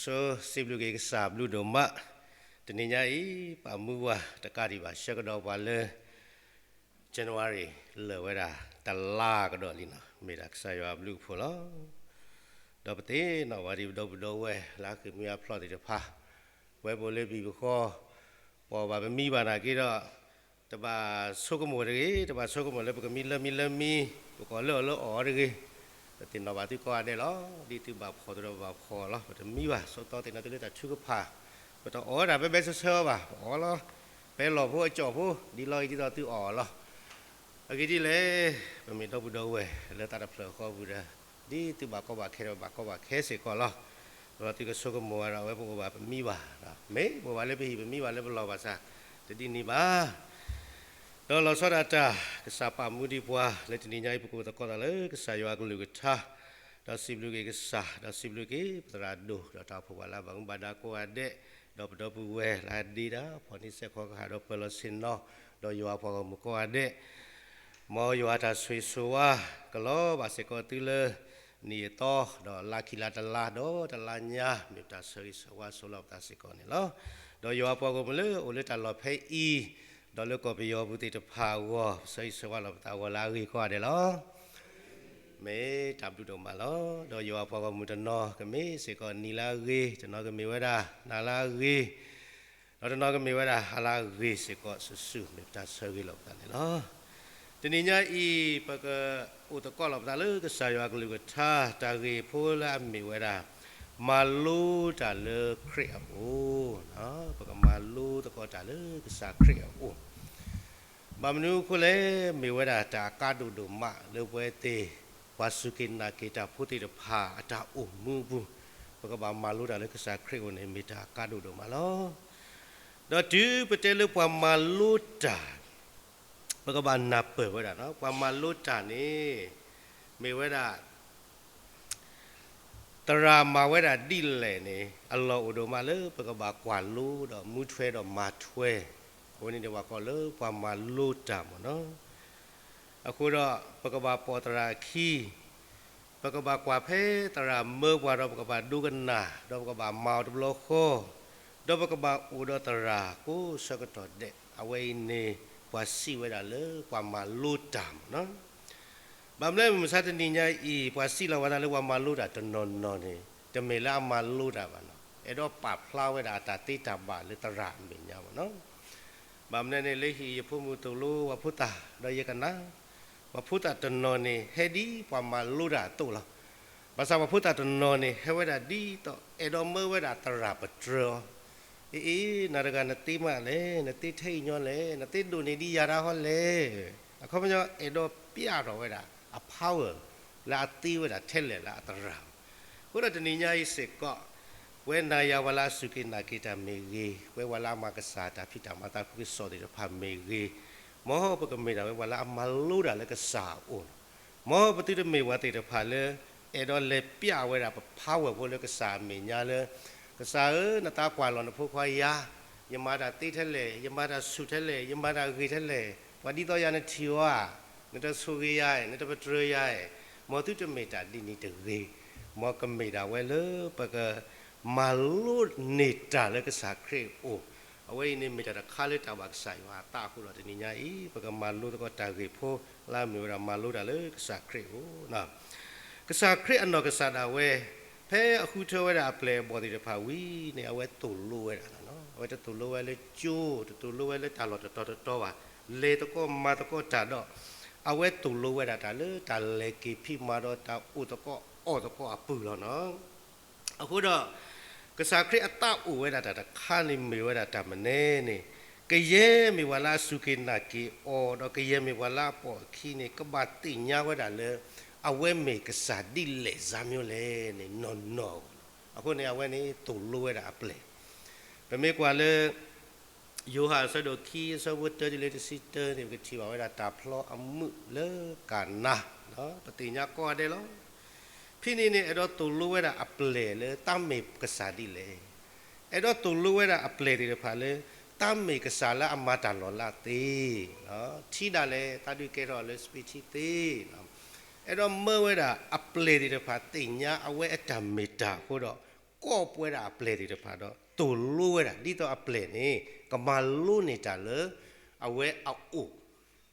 ဆိစံးဘျုးက့ၤကစၢ်ဘျုးဒိၣ်မး, တနံၤညါအံၤ ပာ်မူပှၤတကးဒံးဘၣ် ဆၢကဒီးပှၤလၢ January လၢာ်ဝဲဒၣ်တလါကဒီးလံနီၤ, မ့ၢ်ဒၣ်ကစၢ်ယွၤအဘျုးအဖှိၣ်လီၤ. ဒီးပသ့ၣ်နီၣ်ဘၣ်ဒံးပဒီပုၢ်ဒီဝဲၢ်လၢအဃ့ၢ်မှံဟးဖျိးသ့ၣ်တဖၣ်, ပဝဲပအိၣ်လၢပဟံၣ်ပဃီ, ပအီၣ်ဘၣ်ပမံဘၣ်နာ်က့ဒီး တဘၣ်ဆိကမိၣ်တဂ့ၤ, တဘၣ်ဆိကမိၣ်လၢပကမံလၢမံလၢမံ, ပကအီၣ်လၢအီၣ်လၢအီၣ်တဂ့ၤ. ပသ့ၣ်နီၣ်ဘၣ်သုကိးဂၤဒဲးလီၤ. ဒ်သုဘၣ်ဖှီၣ်သဒီးပဘၣ်ဖှီၣ်လီၤ. ပတမံဘၣ်, ဆိးသီသ့ၣ်နီၣ်သုလၢတၢ်ထုကဖၣ်, ပတအီၣ်ဝဲဒၣ်ဘဲဘဲဆၢဆၢဘၣ်, ပအီၣ်လီၤ ပဲလီၢ်ဖိအကၠီၣ်ဖိ, ဒ်လီၢ်အံၤဒ်သိးသုအီၣ်အီၤလီၤ. အဂ့ၢ်ဒ်လဲၣ်, ပမ့ၢ်ဒီပုၢ်ဒီဝဲၢ်လၢသးတဖျၢၣ်ဃီပူၤဒီး, ဒ်သုဘၣ်ကီဘၣ်ခဲဒီးပဘၣ်ကီဘၣ်ခဲစ့ၢ်ကီးလီၤ. ဒီးသုကဆိကမိၣ်ဝဲဒီး အဝဲပအိၣ်ဘၣ်ပမံဘၣ်, မ့ၢ်ပအိၣ်ဘၣ်လၢပဟံၣ်ပမံဘၣ်လၢပလီၢ်ဘၣ်ဆၣ်, တဒ်န့ၣ်ဘၣ်. ဒီးလီၤဆီဒၣ်တၢ် ကစၢ်ပာ်မူဒံးပှၤလၢတနံၤညါအံၤ ပကအိၣ်သကိးသးလၢကစၢ်ယွၤအကလုၢ်ကထါ, ဒီးစံးဘျုးက့ၤကစၢ်, ဒီးစံးဘျုးက့ၤပသရၣ်ဒိၣ်, ဒီးတၢ်အိၣ်ဖှိၣ်ပှၤလၢအဘၣ်မူဘၣ်ဒါကိးဂၤဒဲး, ဒီးပဒီပုၢ်ဝဲၢ်လၢအဒ့တၢ်ဖီၣ်န့ၢ်စဲးခီကဟၣ်ဒီးပၢၤလီၢ်ဆ့ၣ်နီၤ, ဒီးယွၤအပှၤဂီၢ်မုၢ်ကိးဂၤဒဲး, မ်ယွၤတၢ်ဆိၣ်ဂ့ၤဆိၣ်ဝါ ကလီၤဘၣ်စ့ၢ်ကီးသုလၢ နံၣ်အသီ, ဒီးလါခံလါတလါ, ဒီးတလါညါ, မ့ၢ်ပတၢ်ဆၢဂ့ၤဆၢဝါဆိလီၤပသးစ့ၢ်ကီးန့ၣ်လီၤ. ဒီးယွၤအပှၤဂီၢ်မုၢ်လၢအိၣ်လၢတၢ်လီၢ်ဖဲအံၤ, ဒီးလၢကီၢ်ပယီၤပူၤသ့ၣ်တဖၣ်အဂီၢ်, ပဆၢဂ့ၤဆၢဝါလီၤပသးအဂီၢ်လၢအဂ့ၤကိးဂၤဒဲးလီၤ. မ့ၢ်တၢ်ဘျုးဒိၣ်မးလီၤ. ဒီးယွၤအပှၤဂီၢ်မုၢ်တနီၤ ကမ့ၢ်စ့ၢ်ကီးနံၤလၢအဂ့ၤ, တနီၤကမ့ၢ်ဝဲဒၣ်နၤလၢအဂ့ၤ, ဒီးတနီၤကမ့ၢ်ဝဲဒၣ်ဟါလၢအဂ့ၤစ့ၢ်ကီး ဆူၣ်ဆူၣ်မ့ၢ်ပတၢ်ဆၢဂ့ၤလီၤပသးန့ၣ်လီၤ. တနံၤညါအံၤ ပကအိၣ်သကိးလီၤပသးလၢကစၢ်ယွၤအကလုၢ်ကထါ တၢ်ဂ့ၢ်ဖိလၢအမ့ၢ်ဝဲဒၣ် မၤလိတၢ်လၢခရံာ်အအိၣ်, ပကမၤလိသကိးတၢ်လၢကစၢ်ခရံာ်အအိၣ်. ဘၣ်မနုၤအဃိလဲၣ်, မ့ၢ်ဝဲဒၣ်တၢ်အကါဒိၣ်ဒိၣ်မးလၢပဝဲသ့ၣ် ပှၤစူၢ်က့ၤနာ်က့ၤတၢ်ဖိသ့ၣ်တဖၣ်အတၢ်အိၣ်မူအပူၤ, ပကဘၣ်မၤလိတၢ်လၢကစၢ်ခရံာ်အအိၣ်န့ၣ် မ့ၢ်တၢ်အကါဒိၣ်ဒိၣ်မးလီၤ. ဒီးတုၤပတဲလၢပှၤမၤလိတၢ် ပကဘၣ်နၢ်ပၢၢ်ဝဲဒၣ်, ပှၤမၤလိတၢ်န့ၣ် မ့ၢ်ဝဲဒၣ် သရၣ်မၤဝဲဒၣ်ဒ်လဲၣ်န့ၣ် အလီၢ်အိၣ်ဒိၣ်မးလၢပကဘၣ်ကွၢ်လိဒီးမူထွဲဒီးမၤထွဲ, အဝဲန့ၣ်န့ၣ်ပှၤကိးလၢပှၤမၤလိတၢ်မ့ၢ်နီၤ. အဃိဒီး ပကဘၣ်ပိာ်သရၣ်အခံ, ပကဘၣ်ကွၢ်ဖဲသရၣ်မၢပှၤဒီးပကဘၣ်ဒိကနၣ်, ဒီးပကဘၣ်မၤအီၤတဘျီဃီ, ဒီးပကဘၣ်အိၣ်ဒီးသရၣ်ကိးဆၢကတီၢ်ဒဲး, အဝဲအံၤန့ၣ် ပှၤစံးဝဲဒၣ်လၢပှၤမၤလိတၢ်မ့ၢ်နီၤ. ဘၣ်မနုၤမုၢ်မဆါတနံၤညါအံၤ ပှၤစံးလီၤဝဲဒၣ်လၢပှၤမၤလိတၢ်တနီၤနီၤန့ၣ် တမ့ၢ်လၢအမၤလိတၢ်ဘၣ်နီၤ, အဲၣ်ဒိးပာ်ဖျါဝဲဒၣ်အတၢ်သ့တၢ်ဘၣ်လၢသရၣ်အမဲာ်ညါမ့ၢ်နီၤ. ဘၣ်မနုၤန့ၣ် လၢဟံၣ်ယဖိမုၣ်သိၣ်လိပှၤဖိသၣ်ဒီးယကနၣ်, ပှၤဖိသၣ်တနီၤန့ၣ် ဟဲဒ်ပှၤမၤလိတၢ်အသိးလီၤ. ဘၣ်ဆၣ်ပှၤဖိသၣ်တနီၤန့ၣ် ဟဲဝဲဒၣ်ဒ်သိးအဲၣ်ဒိးမၢဝဲဒၣ်သရၣ်ပတြၢၤအီၤ, အ့အ့ နၤတဂၤနသ့မးလဲၣ်, နသ့ထဲအံၤညီလဲၣ်, နသ့ဒိၣ်န့ၢ်ဒံးယၤဒၣ်ဟီလဲၣ်, အခီပညီအဲၣ်ဒိးပျးထီၣ်ဝဲဒၣ်အ power လၢအသ့ဝဲဒၣ်ထဲလဲၣ်လၢအသရၣ်. အဃိဒီးတနံၤညါအံၤစ့ၢ်ကီး ပဝဲနၤယၤပှၤလၢအစူၢ်က့ၤနာ်က့ၤတၢ်မ့ၢ်ဂ့ၤ, ပဝဲပှၤလၢအမၤကစၢ်တၢ်ဖံးတၢ်မၤသးခုကစီၣ်သ့ၣ်တဖၣ်မ့ၢ်ဂ့ၤ, မ်ပကမ့ၢ်ဒၣ်ဝဲပှၤလၢအမၤလိတၢ်လၢကစၢ်အအိၣ်လီၤ. မ်ပသုတမ့ၢ်ပှၤသ့ၣ်တဖၣ်လၢ အဲၣ်ဒိးလဲၤပျးဝဲဒၣ်ပ power ဖိလၢကစၢ်အမဲာ်ညါလၢ ကစၢ်ဧၢ, နသးကွၢ်လီၤနဖိခွါယၤ, ယမၤတၢ်သ့ထဲလဲၣ်, ယမၤတၢ်ဆူၣ်ထဲလဲၣ်, ယမၤတၢ်ဂ့ၤထဲလဲၣ်, ပှၤဒ်သိးယၤနထံၣ်အီၤဧါ, နတဆိၣ်ဂ့ၤယၤ, နတပတြၢၤယၤ, မ်သုတမ့ၢ်တၢ်ဒ်န့ၣ်တဂ့ၤ, မ်ကမ့ၢ်ဒၣ်ဝဲလၢပကမၤလိန့ၢ်တၢ်လၢကစၢ်ခရံာ်အအိၣ်, အဝဲအံၤန့ၣ်မ့ၢ်တၢ်တခါလၢတၢ်ဘၣ်ကစၢ်ယွၤအသးအဃိဒီး တနံၤညါအံၤ ပကမၤလိသကိးတၢ်ဂ့ၢ်ဖိလၢအမ့ၢ်ဝဲဒၣ်မၤလိတၢ်လၢကစၢ်ခရံာ်အအိၣ် ကစၢ်ခရံာ်အနီၢ်ကစၢ်ဒၣ်ဝဲ ဖဲအဃုထၢဝဲဒၣ်အပျဲၢ်အဘီၣ်သ့ၣ်တဖၣ်ဝံၤန့ၣ် အဝဲသိၣ်လိဝဲဒၣ်လီၤ. အဝဲတသိၣ်လိဝဲလၢကၠိ, တသိၣ်လိဝဲလၢတၢ်လီၢ်တတီၤတတီၤဘၣ်, လဲၤသကိးမၤသကိးတၢ်ဒီး အဝဲသိၣ်လိဝဲဒၣ်တၢ်လၢတၢ်လဲၤက့ၤဖံးမၤဒီးတၢ်အိၣ်သကိးအီၣ်သကိးအပူၤလီၤနီၤ. အဃိဒီး ကစၢ်ခရံာ်အသးအိၣ်ဝဲဒၣ်တၢ်တခါန့ၣ်မ့ၢ်ဝဲဒၣ်တၢ်မနုၤန့ၣ်, ကယဲၢ်မ့ၢ်ပှၤလၢအစူၢ်က့ၤနာ်က့ၤအီၤ ဒီးကယဲၢ်မ့ၢ်ပှၤလၢအပိာ်အခံန့ၣ် ကဘၣ်သ့ၣ်ညါဝဲဒၣ်လၢ အဝဲမ့ၢ်ကစၢ်ဒ်လဲၣ်စါမျိုးလဲၣ်န့ၣ် နီၢ်နီၢ်အဂီၢ်လီၤ. အဃိန့ၣ် အဝဲန့ၣ်သိၣ်လိဝဲဒၣ်အပျဲၢ်, ပမ့ၢ်ကွၢ်လၢ ယိၤဟၣ်အဆၢဒိၣ်ခံ အဆၢဖိတၢတုၤလၢတဆံတၢန့ၣ် ပကထံၣ်ဘၣ်ဝဲဒၣ်တၢ်ဖျီအမုၢ်လၢကၤနါ, ပသ့ၣ်ညါကိးဂၤဒဲးလီၤ. ဖဲန့ၣ်န့ၣ် အဲၣ်ဒိးသိၣ်လိဝဲဒၣ်အပျဲၢ်လၢတၢ်မ့ၢ်ကစၢ်ဒ်လဲၣ်, အဲၣ်ဒိးသိၣ်လိဝဲဒၣ်အပျဲၢ်သ့ၣ်တဖၣ်လၢ တၢ်မ့ၢ်ကစၢ်လၢအမၤတၢ်လီၤလးသ့, ထံဒၣ်လဲာ် တၢ်ဒုးကဲထီၣ်လၢစပံးထံသ့, အဲၣ်ဒိးမၢဝဲဒၣ်အပျဲၢ်သ့ၣ်တဖၣ်သ့ၣ်ညါအဝဲအတၢ်မ့ၢ်တၢ်အဃိဒီး ကိးပဝဲဒၣ်အပျဲၢ်သ့ၣ်တဖၣ်ဒီး သိၣ်လိဝဲဒၣ် ဒ်သိးအပျဲၢ်န့ၣ် ကမၤလိန့ၢ်တၢ်လၢ အဝဲအအိၣ်, ဒ်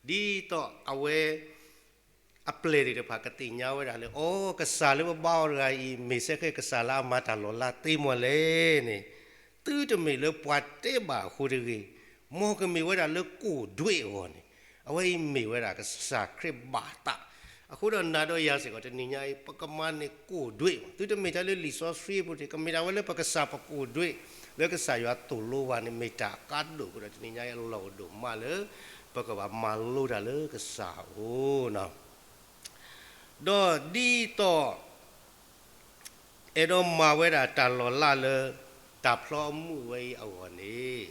သိးအဝဲ အပျဲၢ်သ့ၣ်တဖၣ်ကသ့ၣ်ညါဝဲဒၣ်လၢ အိ ကစၢ်လၢပဘါအီၤတဂၤအံၤ မ့ၢ်စ့ၢ်ကီးကစၢ်လၢအမၤတၢ်လီၤလးသ့မးလဲၣ်န့ၣ်, သုတမ့ၢ်လၢပှၤတဲဘၣ်အဃိတဂ့ၤ, မ်ကမ့ၢ်ဝဲဒၣ်လၢကိၣ်ဒွဲၣ်အဂီၢ်န့ၣ်, အဝဲအံၤမ့ၢ်ဝဲဒၣ်ကစၢ်ခရံာ်ဘၣ်သး, အဃိဒီးနၤဒီးယၤစ့ၢ်ကီးတနံၤညါအံၤ ပကမၤန့ၢ်ကိၣ်ဒွဲၣ်, သုတမ့ၢ်ထဲလၢလံာ်စီဆှံအပူၤတဂ့ၤ, ကမ့ၢ်ဒၣ်ဝဲလၢပကစၢ်ပကိၣ်ဒွဲၣ်, လၢကစၢ်ယွၤသိၣ်လိဘၣ်န့ၣ် မ့ၢ်တၢ်အကါဒိၣ်အဃိဒီး တနံၤညါအံၤအလီၢ်အိၣ်ဒိၣ်မးလၢ ပကဘၣ်မၤလိတၢ်လၢကစၢ်အအိၣ် ဒီးဒ်သိး အဲၣ်ဒိးမၤဝဲဒၣ်တၢ်လီၤလးလၢ တၢ်ဖျီအမူးဝဲအံၤအဂီၢ်န့ၣ်,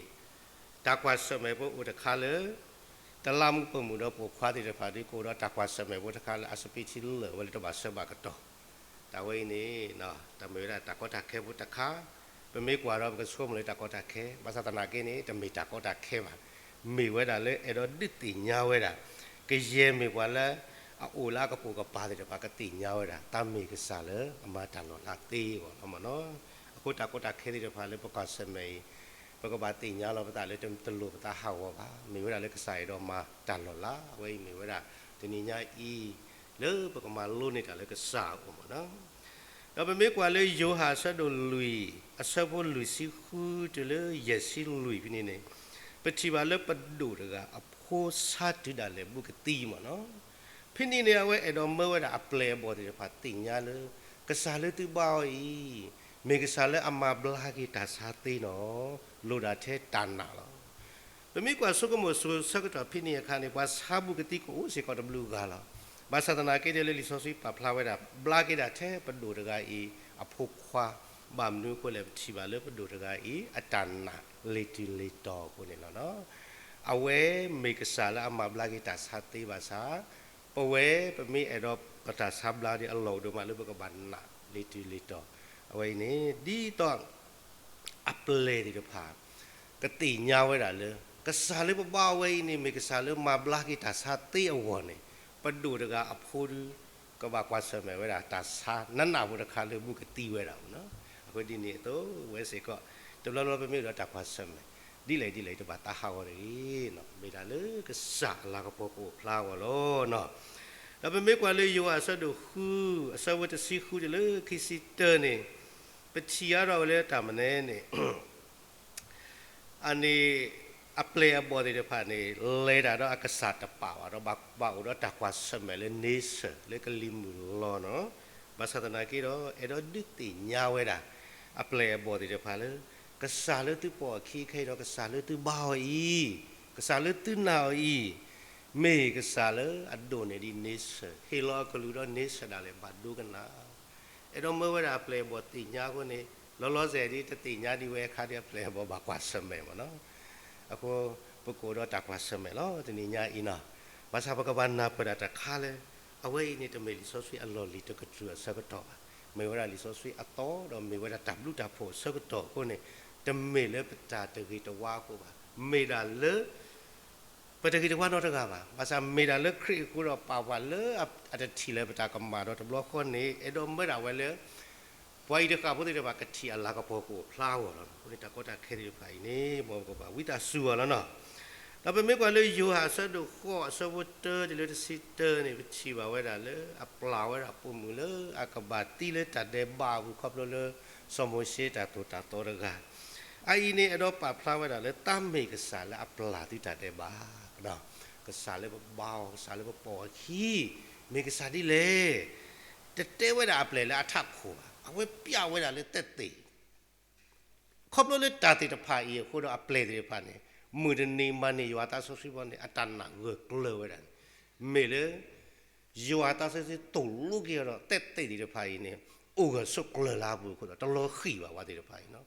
တၢ်ကွၢ်ဆၢၣ်မဲာ်ဖိအိၣ်တခါလၢ တလးမူးပိာ်မုၣ်ဒီးပိာ်ခွါသ့ၣ်တဖၣ် ဒ်ကအိၣ်ဒီးတၢ်ကွၢ်ဆၢၣ်မဲာ်ဖိတခါလၢ အစပံးထံလၢာ်ဝဲလၢတဘၣ်ဆၢဘၣ်ကတီၢ်, တၢ်ဝဲအံၤန့ၣ် တၢ်မ့ၢ်ဝဲဒၣ်တၢ်ကီတၢ်ခဲဖိတခါ, ပမ့ၢ်ကွၢ်ဒီးပကဆိကမိၣ်လၢတၢ်ကီတၢ်ခဲ, ဘၣ်ဆၣ်သနာ်က့န့ၣ် တမ့ၢ်တၢ်ကီတၢ်ခဲဘၣ်, မ့ၢ်ဝဲဒၣ်လၢအဲၣ်ဒိးဒုးသ့ၣ်ညါဝဲဒၣ် ကယဲၢ်မ့ၢ်ပှၤလၢ အအိၣ်လၢအကပိာ်ကပၤသ့ၣ်တဖၣ် ကသ့ၣ်ညါဝဲဒၣ် တၢ်မ့ၢ်ကစၢ်လၢအမၤတၢ်လီၤလးသ့အဂီၢ်လီၤမ့ၢ်နီၤ. အဃိတၢ်ကီတၢ်ခဲသ့ၣ်တဖၣ်လၢပကွၢ်ဆၢၣ်မဲာ်အံၤ, ပကဘၣ်သ့ၣ်ညါလီၤပသးလၢတလိၣ်ပသးဟးဂီၤဘၣ်, မ့ၢ်ဝဲဒၣ်လၢကစၢ်အဲၣ်ဒိးမၤတၢ်လီၤလး, အဝဲအံၤမ့ၢ်ဝဲဒၣ် တနံၤညါအံၤ လၢပကမၤလိန့ၢ်တၢ်လၢကစၢ်အအိၣ်မ့ၢ်နီၤ. ဒီးပမ့ၢ်ကွၢ်လၢယိၤဟၣ်အဆၢဒိၣ်လွံၢ်, အဆၢဖိလွံၢ်ဆံဃုတုၤလၢယဲၢ်ဆံလွံၢ်ဖဲန့ၣ်န့ၣ်, ပထံၣ်ဘၣ်လၢပဒိၣ်တဂၤအဖိဆါတုၤဒၣ်လဲာ်ဘူးကသံမ့ၢ်နီၤ. ဖဲန့ၣ်န့ၣ် အဝဲအဲၣ်ဒိးမၢဝဲဒၣ်အပျဲၢ်အဘီၣ်သ့ၣ်တဖၣ်သ့ၣ်ညါလၢ ကစၢ်လၢသုဘါအီၤအံၤ မ့ၢ်ကစၢ်လၢအမၤဘျါက့ၤတၢ်ဆါသ့နီၤ, လိၣ်ဒၣ်ထဲတၢ်နာ်လီၤ. ပမ့ၢ်ကွၢ်ဆိကမိၣ်ဆိဆၢကတီၢ်ဖဲန့ၣ်အခါန့ၣ် ပှၤဆါဘူးကသံကအိၣ်စ့ၢ်ကီးတဘျုးဂၤလီၤ. ဘၣ်ဆၣ်သနာ်က့ဒ်လၢလံာ်စီဆှံပာ်ဖျါဝဲဒၣ် ဘျါက့ၤဒၣ်ထဲပဒိၣ်တဂၤအံၤ အဖိခွါ, ဘၣ်မနုၤအဃိလဲၣ် ပထံၣ်ဘၣ်လၢပဒိၣ်တဂၤအံၤ အတၢ်နာ်လ့ၤတုၤလ့ၤတီၤအဃိန့ၣ်လီၤ. အဝဲမ့ၢ်ကစၢ်လၢအမၤဘျါက့ၤတၢ်ဆါသ့ဘၣ်ဆၣ်, ပဝဲပမ့ၢ်အဲၣ်ဒိးပတၢ်ဆါဘျါဒီးအလီၢ်အိၣ်ဒိၣ်မးလၢပကဘၣ်နာ်လ့ၤတုၤလ့ၤတီၤ, အဝဲအံၤန့ၣ် ဒ်သိး အပျဲၢ်သ့ၣ်တဖၣ် ကသ့ၣ်ညါဝဲဒၣ်လၢ ကစၢ်လၢပဘါအဝဲအံၤန့ၣ် မ့ၢ်ကစၢ်လၢမၤဘျါက့ၤတၢ်ဆါသ့အဂီၢ်န့ၣ်, ပဒိၣ်တဂၤအဖိဒု ကဘၣ်ကွၢ်ဆၢၣ်မဲာ်ဝဲဒၣ်တၢ်ဆါနးနးဖိတခါလၢဘူးကသံဝဲဒၣ်မ့ၢ်နီၤ. အဃိဒ်န့ၣ်အသိး ဝဲစ့ၢ်ကီး တဘျီဘျီပမ့ၢ်အိၣ်ဒီးတၢ်ကွၢ်ဆၢၣ်မဲာ် ဒ်လဲၣ်ဒ်လဲၣ်တဘၣ်သးဟးဂီၤတဂ့ၤ, မ့ၢ်ဒၣ်လၢကစၢ်အလၤကပီၤကအိၣ်ဖျါအဂီၢ်လီၤ. ဒီးပမ့ၢ်ကွၢ်လၢယိၤဟၣ်အဆၢဒိၣ်ဃု, အဆၢဖိတဆံဃုတုၤလၢခံဆံတၢန့ၣ်, ပထံၣ်အါထီၣ်ဝဲလၢတၢ်မနုၤန့ၣ် အန့ၣ် အပျဲၢ်အဘီၣ်သ့ၣ်တဖၣ်န့ၣ် လဲၤတၢ်ဒီးအကစၢ်တပာ်ဘၣ်ဒီး ဘၣ်အိၣ်ဒီးတၢ်ကွၢ်ဆၢၣ်မဲာ်လၢန့ဆၢၣ် လၢကလံၤမုၢ်လီၤနီၤ. ဘၣ်ဆၣ်သနာ်က့ဒီး အဲၣ်ဒိးဒုးသ့ၣ်ညါဝဲဒၣ် အပျဲၢ်အဘီၣ်သ့ၣ်တဖၣ်လၢ ကစၢ်လၢသုပိာ်အခံခဲအံၤဒီး ကစၢ်လၢသုဘါအီၤအံၤ, ကစၢ်လၢသုနာ်အီၤအံၤ, မ့ၢ်ကစၢ်လၢအဒိၣ်န့ၢ်ဒံးန့ဆၢၣ်, ဟ့ၣ်လီၤအကလူးဒီးန့ဆၢၣ်ဒၣ်လဲာ်ဘၣ်ဒိကနၣ် အဲၣ်ဒိးမၢဝဲဒၣ်အပျဲၢ်အဘီၣ်သ့ၣ်ညါအဃိန့ၣ်, လီၤလီၤဆဲးဆဲးဒ်တသ့ၣ်ညါဒံးဝဲအခါဒီး အပျဲၢ်အဘီၣ်ဘၣ်ကွၢ်ဆၢၣ်မဲာ်မ့ၢ်နီၤ. အဃိ ပကအိၣ်ဒီးတၢ်ကွၢ်ဆၢၣ်မဲာ်လီၤ တနံၤညါအံၤနီၤ. ဘၣ်ဆၣ်ပကဘၣ်နၢ်ပၢၢ်ဒၣ်တခါလၢ အဝဲအံၤန့ၣ် တမ့ၢ်လံာ်စီဆှံအလီၢ်လံၤတကတြူၢ်အဆၢကတီၢ်ဘၣ်. မ့ၢ်ဝဲဒၣ်လံာ်စီဆှံအသီဒီးမ့ၢ်ဝဲဒၣ်တၢ်ဘျုးတၢ်ဖှိၣ်အဆၢကတီၢ်အဃိန့ၣ်, တမ့ၢ်လၢပတၢ်တဂ့ၤတဝါအဃိဘၣ်. မ့ၢ်ဒၣ်လၢ ပတဂ့ၤတဝါနီတဂၤဘၣ်. ဘၣ်ဆၣ်မ့ၢ်ဒၣ်လၢခရံာ်အဃိဒီးပာ်ပှၤလၢအတထံၣ်လၢၤပတၢ်ကမၣ်ဒီးတဘျီဃီန့ၣ်, အဲၣ်ဒိးမၢဒၣ်ဝဲလၢ ပှၤအံၤတဃၣ်ဖိသ့ၣ်တဖၣ်ကထံၣ်အလၤကပီၤကအိၣ်ဖျါအဂီၢ်လီၤ. အဃိန့ၣ်တၢ်ကီတၢ်ခဲသ့ၣ်တဖၣ်အံၤန့ၣ် မ်ပကဘၣ်ဝံသးစူၤအီၤလီၤနီၤ. ဒီးပမ့ၢ်ကွၢ်လၢယိၤဟၣ်အဆၢဒိၣ်ဃိးအဆၢဖိတၢတုၤလၢတဆံတၢန့ၣ် ပထံၣ်ဘၣ်ဝဲဒၣ်လၢအပျၢ်ဝဲဒၣ်ပိာ်မုၣ်လၢအကဘၣ်သံလၢတၢ်ဒဲးဘးအပူၤခီဖျိလၢ စီၤမိၤၡ့တၢ်သိၣ်တၢ်သီတဂၤ အအံၤန့ၣ် အဲၣ်ဒိးပာ်ဖျါဝဲဒၣ်လၢတၢ်မ့ၢ်ကစၢ်လၢအပျၢ်သုတၢ်ဒဲးဘး, ကစၢ်လၢပဘါအီၤ ကစၢ်လၢပပိာ်အခံ မ့ၢ်ကစၢ်ဒ်လဲၣ်. တတဲဝဲဒၣ်အပျဲၢ်လၢအထးခိၣ်ဘၣ်, အဝဲပျးဝဲဒၣ်လၢသက်သေ ခီဖျိလၢတၢ်သ့ၣ်တဖၣ်အံၤအဃိဒီးအပျဲၢ်သ့ၣ်တဖၣ်န့ၣ် မုၢ်တနံၤမၤန့ၢ်ယွၤသးစီဆှံဘီန့ၣ် အတၢ်နာ်ဂၢၢ်ကျၢၤဝဲဒၣ်န့ၣ် မ့ၢ်လၢ ယွၤသးစီဆှံသိၣ်လိက့ၤအီၤဒီး သက်သေသ့ၣ်တဖၣ်အံၤန့ၣ် အိၣ်ဂၢၢ်ဆိးကျၢၤလၢအပူၤအဃိဒီး တလီၤဃံၣ်ဘၣ်ပှၤသ့ၣ်တဖၣ်အံၤနီၤ.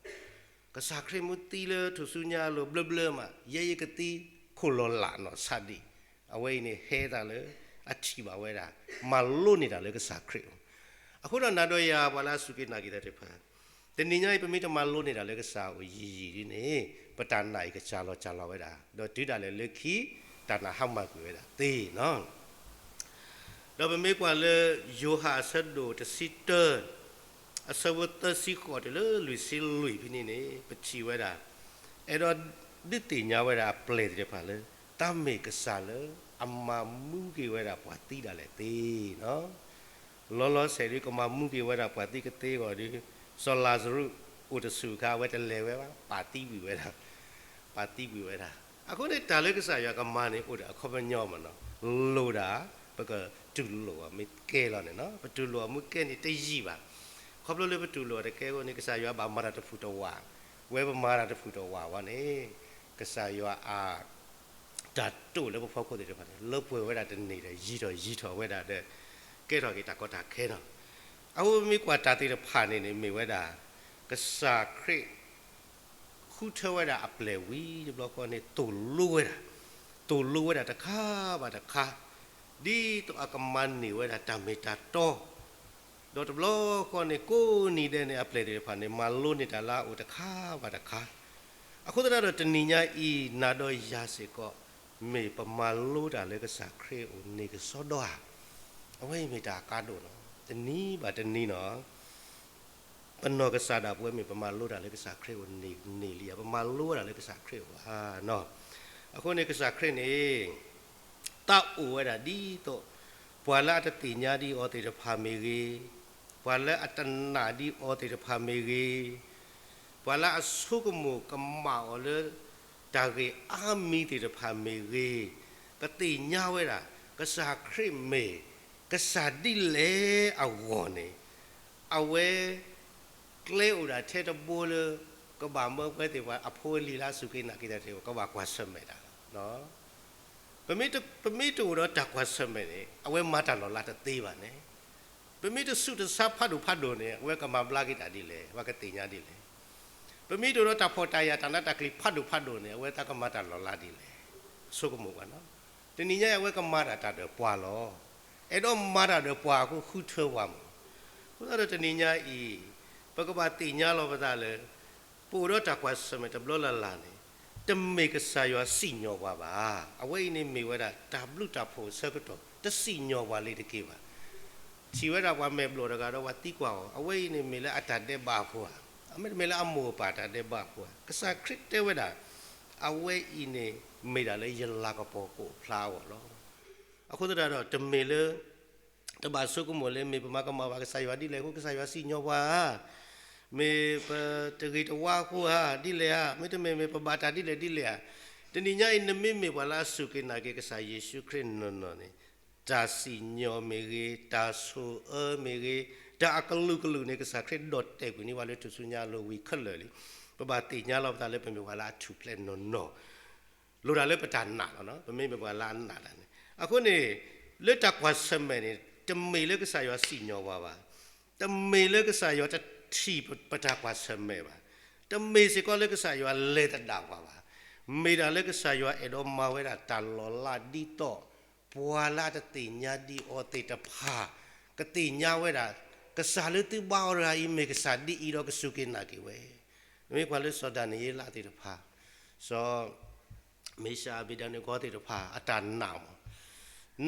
ကစၢ်ခရံာ်မ့ၢ်သံလၢထူၣ်စုညါအလိၤဘျၢဘျၢမး ယဲယကသံခိၣ်လီၤလးနီၢ်ဆါဒံး, အဝဲအံၤန့ၣ်ဟဲသးလၢ အထံၣ်ဘၣ်ဝဲဒၣ် မၤလိန့ၢ်တၢ်လၢကစၢ်ခရံာ်အအိၣ်. အဃိဒီးနၤဒီးယၤပှၤလၢအစူၢ်က့ၤနာ်က့ၤတၢ်တဖၣ် တနံၤညါအံၤ ပမ့ၢ်တမၤလိန့ၢ်တၢ်လၢကစၢ်အအိၣ်ယံာ်ယံာ်ဒ်န့ၣ် ပတၢ်နာ်အံၤကစှၤလီၤစှၤလီၤဝဲဒၣ်, ဒီးတုၤဒၣ်လဲာ်လၢခံ တၢ်နာ်ဟါမၢ်ကွံာ်ဝဲဒၣ်သ့နီၤ. ဒီးပမ့ၢ်ကွၢ်လၢ ယိၤဟၣ်အဆၢဒိၣ်တဆံတၢ အဆၢဖိသၢဆံဃိးတုၤလၢလွံၢ်ဆံလွံၢ်ဖဲန့ၣ်န့ၣ် ပထံၣ်ဝဲဒၣ် အဲၣ်ဒိးဒုးသ့ၣ်ညါဝဲဒၣ်အပျဲၢ်သ့ၣ်တဖၣ်လၢ တၢ်မ့ၢ်ကစၢ်လၢအမၤမူက့ၤဝဲဒၣ်ပှၤသံဒၣ်လဲာ်သ့နီၤ. လီၤလီၤဆဲးဒုးကမၤမူက့ၤဝဲဒၣ်ပှၤသံကသ့အဂီၢ်ဒီး စီၤလၤစရူးအိၣ်တဆူၣ်အခါ အဝဲတလဲၤဝဲဘၣ်, ပာ်သံဝံၤဝဲဒၣ်, ပာ်သံဝံၤဝဲဒၣ်. အဃိန့ၣ် တၢ်လၢကစၢ်ယွၤကမၤန့ၣ် အိၣ်ဒီးအခီပညီမ့ၢ်နီၤ, လိၣ်ဒၣ် ပကတူၢ်လိာ်အီၤမ့ၢ်ကဲလီၤန့ၣ်နီၤ. ပတူၢ်လိာ်အီၤမ့ၢ်ကဲန့ၣ်တယံာ်ဘၣ်. ခီဖျိလၢပတူၢ်လိာ်အီၤတကဲအဃိန့ၣ် ကစၢ်ယွၤဘၣ်မၤတၢ်တဖုၣ်တဝး, ဝဲပမၤတၢ်တဖုၣ်တဝးဝဲန့ၣ် ကစၢ်ယွၤအ တၢ်တိာ်လၢပဖီခိၣ်သ့ၣ်တဖၣ်န့ၣ် လၢပှဲၤဝဲဒၣ်တန့ၢ်ဒီး ယံၤထီၣ်ယံၤထီၣ်ဝဲဒၣ်ဒီး ကဲထီၣ်က့ၤတၢ်ကီတၢ်ခဲနီၤ. အဃိပမ့ၢ်ကွၢ်တၢ်သ့ၣ်တဖၣ်န့ၣ်န့ၣ် မ့ၢ်ဝဲဒၣ် ကစၢ်ခရံာ် ဃုထၢဝဲဒၣ်အပျဲၢ်ဝံၤတဘျီဃီန့ၣ် သိၣ်လိဝဲဒၣ်, သိၣ်လိဝဲဒၣ်တခါဘၣ်တခါ, ဒ်သိးအကမၤန့ၢ်ဝဲဒၣ်တၢ်မ့ၢ်တၢ်တီ ဒီးတဘျီဃီန့ၣ် ကိးနံၤဒဲးန့ၣ် အပျဲၢ်သ့ၣ်တဖၣ်န့ၣ် မၤလိန့ၢ်တၢ်လၢအအိၣ်တခါဘၣ်တခါ. အဃိသတးဒီး တနံၤညါအံၤ နၤဒီးယၤစ့ၢ်ကီး မ့ၢ်ပမၤလိတၢ်လၢကစၢ်ခရံာ်အအိၣ်န့ၢ်ကစီဒီဧါ. အဝဲအံၤမ့ၢ်တၢ်အကါဒိၣ်နီၤ. တနံၤဘၣ်တနံၤနီၤ ပနီၢ်ကစၢ်ဒၣ်ပဝဲမ့ၢ်ပမၤလိတၢ်လၢကစၢ်ခရံာ်အအိၣ်န့ၢ်လံဧါ, ပမၤလိဝဲဒၣ်လၢကစၢ်ခရံာ်အအိၣ်ဧါနီၤ. အဃိန့ၣ် ကစၢ်ခရံာ်န့ၣ် သးအိၣ်ဝဲဒၣ်ဒ်သိး ပှၤလၢအတသ့ၣ်ညါဒံးအီၤသ့ၣ်တဖၣ်မ့ၢ်ဂ့ၤ, ပှၤလၢအတနာ်ဒံးအီၤသ့ၣ်တဖၣ်မ့ၢ်ဂ့ၤ, ပှၤလၢအဆိကမိၣ်ကမၣ်အီၤလၢ တၢ်ဂ့ၢ်အါမံၤသ့ၣ်တဖၣ်မ့ၢ်ဂ့ၤ, ကသ့ၣ်ညါဝဲဒၣ် ကစၢ်ခရံာ်မ့ၢ် ကစၢ်ဒ်လဲၣ်အဂီၢ်န့ၣ်, အဝဲ ကျဲအိၣ်ဒၣ်ထဲတဘိလၢ ကဘၣ်မၢပှၤသ့ၣ်တဖၣ်အဖိအလံၤလၢအစူၢ်က့ၤနာ်က့ၤတၢ်သ့ၣ်တဖၣ် ကဘၣ်ကွၢ်ဆၢၣ်မဲာ်တၢ်လီၤ. ပမ့ၢ်တအိၣ်ဒီးတၢ်ကွၢ်ဆၢၣ်မဲာ်န့ၣ် အဝဲမၤတၢ်လီၤလးတသ့ဘၣ်န့ၣ်, ပမ့ၢ်တဆူးတဆါဖးဒိၣ်ဖးဒိၣ်န့ၣ် အဝဲကမၤဘျါက့ၤတၢ်ဒ်လဲၣ်, ပှၤကသ့ၣ်ညါဒ်လဲၣ်. ပမ့ၢ်တအိၣ်ဒီးတၢ်ဖှီၣ်တၢ်ယာ်တၢ်နးတၢ်ကျံၤဖးဒိၣ်ဖးဒိၣ်န့ၣ် အဝဲသးကမၤတၢ်လီၤလးဒ်လဲၣ်. ဆိကမိၣ်ကွၢ်နီၤ. တနံၤညါအံၤ အဝဲကမၤတၢ်တၢ်ဒီးပှၤလီၤ. အဲၣ်ဒိးမၤတၢ်ဒီးပှၤအဃိ ဃုထၢပှၤမး. အဃိသတးဒီးတနံၤညါအံၤ ပကဘၣ်သ့ၣ်ညါလီၤပသးလၢ ပအိၣ်ဒီးတၢ်ကွၢ်ဆၢၣ်မဲာ်တဘျီလၢ်လၢ်န့ၣ် တမ့ၢ်ကစၢ်ယွၤစံၣ်ညီၣ်ပှၤဘၣ်. အဝဲအံၤန့ၣ်မ့ၢ်ဝဲဒၣ် တၢ်ဘျုးတၢ်ဖှိၣ်အဆၢကတီၢ် တစံၣ်ညီၣ်ပှၤလၢၤတက့ၢ်ဘၣ်. ထံၣ်ဝဲဒၣ်ပှၤမဲာ်ဘျီၣ်တဂၤဒီးပှၤသံကွၢ်အီၤ, အဝဲအံၤန့ၣ်မ့ၢ်လၢအတၢ်ဒဲးဘးအဃိဧါ, အမ့တမ့ၢ်လၢအမိၢ်အပၢ်တၢ်ဒဲးဘးအဃိဧါ. ကစၢ်ခရံာ်တဲဝဲဒၣ် အဝဲအံၤန့ၣ် မ့ၢ်ဒၣ်လၢယလၤကပီၤကအိၣ်ဖျါအဂီၢ်လီၤ. အဃိသတးဒီး တမ့ၢ်လၢ တဘၣ်ဆိကမိၣ်လၢ မ့ၢ်ပမၤကမၣ်ဘၣ်ကစၢ်ယွၤဒ်လဲၣ်အဃိ ကစၢ်ယွၤစံၣ်ညီၣ်ပှၤဧါ, မ့ၢ်ပတဂ့ၤတဝါအဃိဧါ, ဒ်လဲၣ်ဧါ, မ့တမ့ၢ် မ့ၢ်ပဘၣ်တၢ်ဒ်လဲၣ်ဒ်လဲၣ်ဧါ. တနံၤညါအံၤ နမ့မ့ၢ်ပှၤလၢအစူၢ်က့ၤနာ်က့ၤကစၢ်ယ့ၣ်ၡူးခရံာ်နီၢ်နီၢ်န့ၣ် တၢ်စံၣ်ညီၣ်မ့ၢ်ဂ့ၤ, တၢ်ဆိၣ်အၢမ့ၢ်ဂ့ၤ, တၢ်အကလုာ်ကလုာ်န့ၣ် ကစၢ်ခရံာ်ဒီၣ်တဲာ်ကွံာ်န့ၢ်ပှၤလၢထူၣ်စုညါအလိၤဝံၤခဲလၢာ်လံ. ပဘၣ်သ့ၣ်ညါလီၤပသးလၢ ပမ့ၢ်ပှၤလၢအထူၣ်ဖျဲးနီၢ်နီၢ် လိၣ်တၢ်လၢပတၢ်နာ်လီၤ. ပမ့မ့ၢ်ပှၤလၢအနာ်တၢ်န့ၣ် အဃိန့ၣ် လၢတၢ်ကွၢ်ဆၢၣ်မဲာ်န့ၣ် တမ့ၢ်လၢကစၢ်ယွၤစံၣ်ညီၣ်ပှၤဘၣ်, တမ့ၢ်လၢကစၢ်ယွၤတထံၣ်ပတၢ်ကွၢ်ဆၢၣ်မဲာ်ဘၣ်, တမ့ၢ်စ့ၢ်ကီးလၢကစၢ်ယွၤလဲၤသဒၣ်ပှၤဘၣ်, မ့ၢ်ဒၣ်လၢကစၢ်ယွၤအဲၣ်ဒိးမၤဝဲဒၣ်တၢ်လီၤလးဒ်သိး ပှၤလၢအတသ့ၣ်ညါဒံးအီၤသ့ၣ်တဖၣ် ကသ့ၣ်ညါဝဲဒၣ် ကစၢ်လၢသုဘါအီၤတဂၤအံၤ မ့ၢ်ကစၢ်ဒ်အံၤဒီးကစူၢ်က့ၤနာ်က့ၤဝဲ. မ့ၢ်ကွၢ်လၢစီၤဒၤနံးယ့လးသ့ၣ်တဖၣ်, စီၤ မ့ၡးအၤဘ့းနကိၤသ့ၣ်တဖၣ် အတၢ်နာ်မး,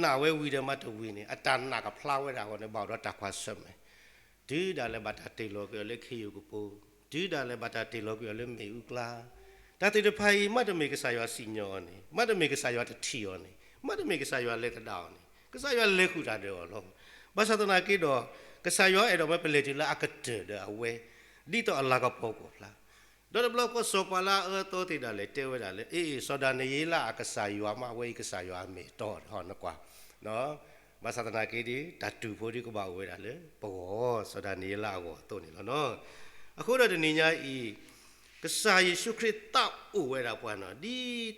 နာ်ဝဲဝံၤဒီးမ့ၢ်တဝံၤန့ၣ် အတၢ်နာ်ကဖျါဝဲဒၣ်အဂီၢ်န့ၣ် ဘၣ်အိၣ်ဒီးတၢ်ကွၢ်ဆၢၣ်မဲာ်, တုၤဒၣ်လဲာ်ဘၣ်တၢ်တ့ၢ်လီၤကွံာ်အီၤလၢခ့ယုၢ်ကပိၤ, တုၤဒၣ်လဲာ်ဘၣ်တၢ်တ့ၢ်လီၤကွံာ်အီၤလၢမ့ၣ်အူကျါ, တၢ်သ့ၣ်တဖၣ်အံၤ မ့တမ့ၢ်ကစၢ်ယွၤစံၣ်ညီၣ်အီၤန့ၣ်, မ့တမ့ၢ်ကစၢ်ယွၤတထံၣ်အီၤန့ၣ်, မ့တမ့ၢ်ကစၢ်ယွၤလဲၤသဒၣ်အီၤန့ၣ် ကစၢ်ယွၤလဲၤဃုာ်တၢ်ဒီးအီၤလီၤ. ဘၣ်ဆၣ်သနာ်က့ဒီး ကစၢ်ယွၤအဲၣ်ဒိးမ့ၢ်ပလဲၤတုၤလၢအကတၢၢ်ဒီးအဝဲ ဒ်သိးအလၤကပီၤကအိၣ်ဖျါ, ဒီးတဘျီဃီစီၤပၤလၢအအၢအသီသ့ၣ်ဒၣ်လဲာ်တဲဝဲဒၣ်လၢ အ့ စီၤဒၤနံးယ့လးအကစၢ်ယွၤမ့ၢ်အဝဲအံၤကစၢ်ယွၤအမ့ၢ်အတီ, နကွၢ်, ဘၣ်ဆၣ်သနာ်က့ဒီး တၢ်တူၢ်ဖိဒုးကဘၣ်အိၣ်ဝဲဒၣ်လၢပဂီၢ် စီၤဒၤနံးယ့လးအဂီၢ်အသိးန့ၣ်လီၤ. အဃိဒီးတနံၤညါအံၤ ကစၢ်ယ့ၣ်ၡူးခရံာ်သးအိၣ်ဝဲဒၣ်ပှၤနီၤ, ဒ်သိ